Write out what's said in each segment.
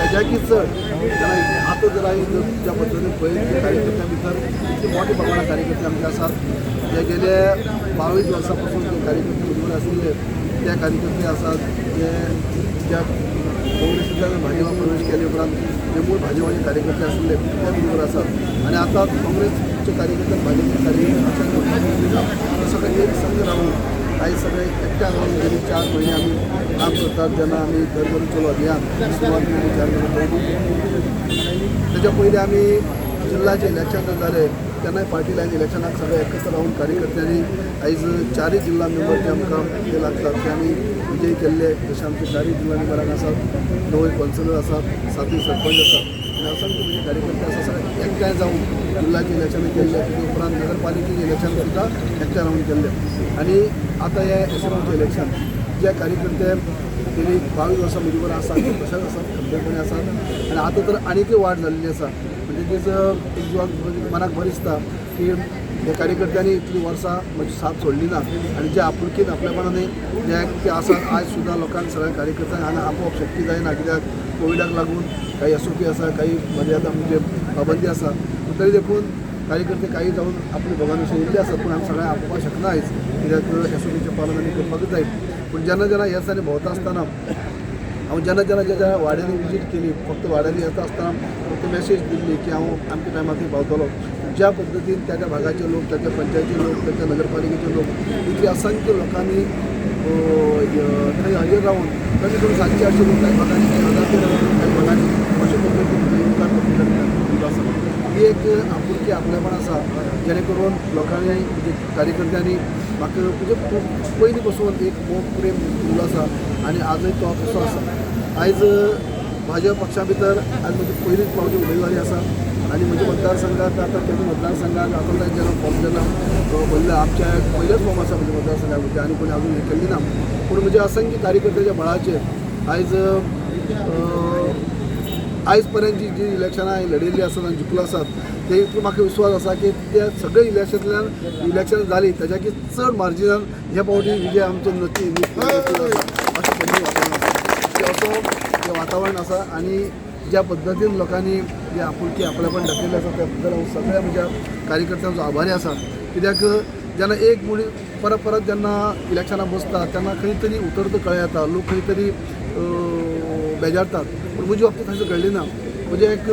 तेज्याकी चड जेन्ना आतां जर आमी जर ज्या पद्दतीन पळयत की कार्यकर्त्यां भितर इतले मोठ्या प्रमाणात कार्यकर्ते आमचे आसात जे गेले 22 वर्सां पासून जे कार्यकर्ते उमेदवार आशिल्ले ते कार्यकर्ते आसात जे ज्या काँग्रेसींतल्यान भाजपा प्रवेश केले उपरांत जे मूळ भाजपाचे कार्यकर्ते आशिल्ले ते बरोबर आसात आनी आतां काँग्रेसचे कार्यकर्ते, भाजपचे कार्यकर्ते अशे सगळे एक संघ रावून आयज सगळे एकट्यान रावन गेली 4 म्हयने आमी काम करतात. जेन्ना आमी घर घर चलो अभियान सुरवात केली 4 म्हयने पयलीं, तेच्या पयलीं आमी जिल्ल्याचे इलेक्शन जाले तेन्नाय पार्टी लायन इलेक्शनाक सगळे एकत्र रावन कार्यकर्त्यांनी आयज चारय जिल्हा मेंबर जे आमकां जे लागतात ते आमी विजयी केल्ले. जशे आमचे चारय जिल्हा मेंबर हांगा आसात, 9 कौन्सिलर आसात, 7 सरपंच आसात आनी असंख्य म्हणजे कार्यकर्ते आसा. सगळे एकठांय जावन जिल्ल्याचे इलेक्शन केल्ले, तेजे उपरांत नगरपालिकेचे इलेक्शन सुद्दां एकठांय रावन केल्ले आनी आतां हे एसएमचे इलेक्शन जे कार्यकर्ते गेली 22 वर्सां म्हजे बरोबर आसात ते तशेंच आसात, खंबीरपणे आसात आनी आतां तर आनीकय वाड जाल्ली आसा. म्हणटकीच एक जिवाक मनाक बरें दिसता की ह्या कार्यकर्त्यांनी इतलीं वर्सां म्हजी साथ सोडली ना आनी जे आपुलकीन आपलेपणान जे ते आसात आयज सुद्दां लोकांक सगळ्या कार्यकर्त्यांक हांगा आपोवप शक्य जायना, कित्याक कोविडाक लागून काही एसओपी आसा, काही मर्यादा म्हणजे पाबंदी आसा. पूण तरी देखून कार्यकर्ते काही जावन आपले भोगान अशे येयल्ले आसात, पूण आमी सगळ्यांक आपोवपाक शकना आयज, कित्याक एसओपीचें पालन आमी करपाकूच जाय. पूण जेन्ना जेन्ना ह्या दिसांनी भोंवता आसतना हांव जेन्ना जेन्ना ज्या ज्या वाड्यांनी विजीट केली, फक्त वाड्यांनी येता आसतना फक्त मॅसेज दिल्ली की हांव आमच्या टायमार थंय पावतलो, ज्या पद्दतीन त्या त्या भागाचे लोक, त्या त्या पंचायतीचे लोक, त्या त्या नगरपालिकेचे लोक, इतले असंख्य लोकांनी थंय हजर रावन कमी करून 700-800 लोक काही भागांनी, काही हजार ते काही भागांनी अशे पद्दतीन थंय येवकार दिलो आसा. ही एक आपुलकी आपलेपण आसा जेणे करून लोकांनी म्हणजे कार्यकर्त्यांनी म्हाका म्हणजे पयलीं पासून एक मोग प्रेम उरलो आसा आनी आजय तो तसो आसा. आयज भाजप पक्षा भितर आज म्हजी पयलीच फावटी उमेदवारी आसा आनी म्हज्या मतदारसंघात आतां केपें मतदारसंघात आतां जेन्ना फॉर्म जेन्ना भरला, आमच्या पयलेच फॉर्म आसा म्हज्या मतदारसंघात, म्हणजे आनी कोणी अजून हे केल्ली ना. पूण म्हज्या असंख्य कार्यकर्त्याच्या बळाचेर आयज आयज पर्यंत जी जी इलेक्शनां हांवें लढयल्ली आसात आनी जिखलो आसात ते इतलो म्हाका विस्वास आसा की ते सगळे इलेक्शनांतल्यान इलेक्शन जाली तेज्याकी चड मार्जिनान हे फावटी विजय आमचो नक्की आसा अशें पद्दतीन वातावरण आसा की असो हें वातावरण आसा. आनी ज्या पद्दतीन लोकांनी जे आपुलकी आपलेपण दाखयल्लें आसा त्या बद्दल हांव सगळ्या म्हज्या कार्यकर्त्यांचो आभारी आसा, कित्याक जेन्ना एक मनीस परत परत जेन्ना इलेक्शनाक बसता तेन्ना खंय तरी उतरतो कळ्ळे येता, लोक खंय तरी बेजारतात. पूण म्हजे बाबतींत तशें घडलें ना. म्हणजे एक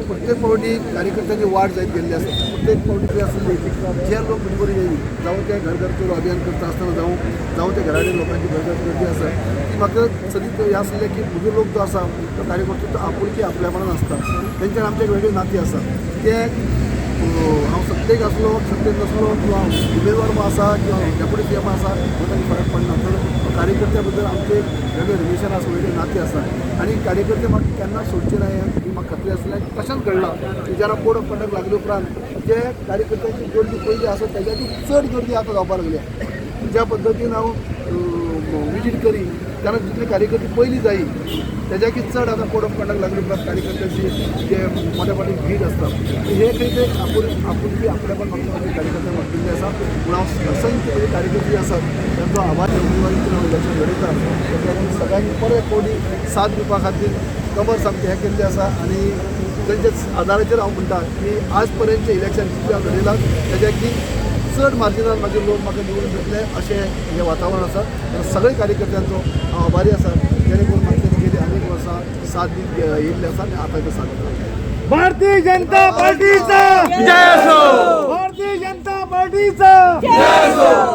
प्रत्येक फावटी कार्यकर्त्यांची वाड जायत गेल्ली आसा. प्रत्येक फावटी कितें आसली जे लोक म्हजे बरोबर येयली, जावं ते घर घर चलो अभियान करता आसतना जावं जावं ते घरा कडेन लोकांची घर घर गर्दी आसा ती म्हाका सदींच हें आसलें की म्हजो लोक जो आसा तो कार्यकर्तो तो आपुलकी आपल्यापणान आसता, तेंच्यान आमचें एक वेगळें नातें आसा. ते हांव सत्तेक आसलो सत्तेक नासलो किंवा उमेदवार म्हूण आसा किंवा डेप्युटी सीएम आसा हो तांकां फरक पडना. तर कार्यकर्त्या बद्दल आमचें एक वेगळें रिलेशन आसा, वेगळें नातें आसा आनी कार्यकर्ते म्हाका केन्ना सोडचे ना ही म्हाका खात्री आसली. आनी तशेंच घडलां की जेन्ना कोड ऑफ कंडक्ट लागले उपरांत जे कार्यकर्त्यांची गर्दी पयली आसा तेज्याकूय चड गर्दी आतां जावपाक लागल्या. ज्या पद्दतीन हांव विजीट करी तेन्ना जितले कार्यकर्ते पयलीं जायी तेज्याकी चड आतां कोड ऑफ कंडक्ट लागले उपरांत कार्यकर्त्यांची जे मोठ्या मोठी भीड आसता हे खंय ते आपुलकी आपलेपण म्हाका म्हज्या कार्यकर्त्यांक वाटिल्लें आसा. पूण हांव असंख्य म्हजे कार्यकर्ते जे आसात तांचो आभार. उमेदवारीचेर हांव इलेक्शन लढयता ताका लागून सगळ्यांनी परत एक फावटी साथ दिवपा खातीर कमर सामकें हें केल्लें आसा आनी तेंच्या आदाराचेर हांव म्हणटा की आज पर्यंतचें इलेक्शन जितलें हांव लढयलां तेज्याकी चड मार्जिनान म्हाजे लोक म्हाका निवडून दितले अशें हें वातावरण आसा. सगळे कार्यकर्त्यांचो हांव आभारी आसा जेणे करून म्हाका तेणी गेली अनेक वर्सां साथ दीत येयल्ले आसा आनी आतां ते साथ दिता. भारतीय जनता पार्टीचा विजय असो.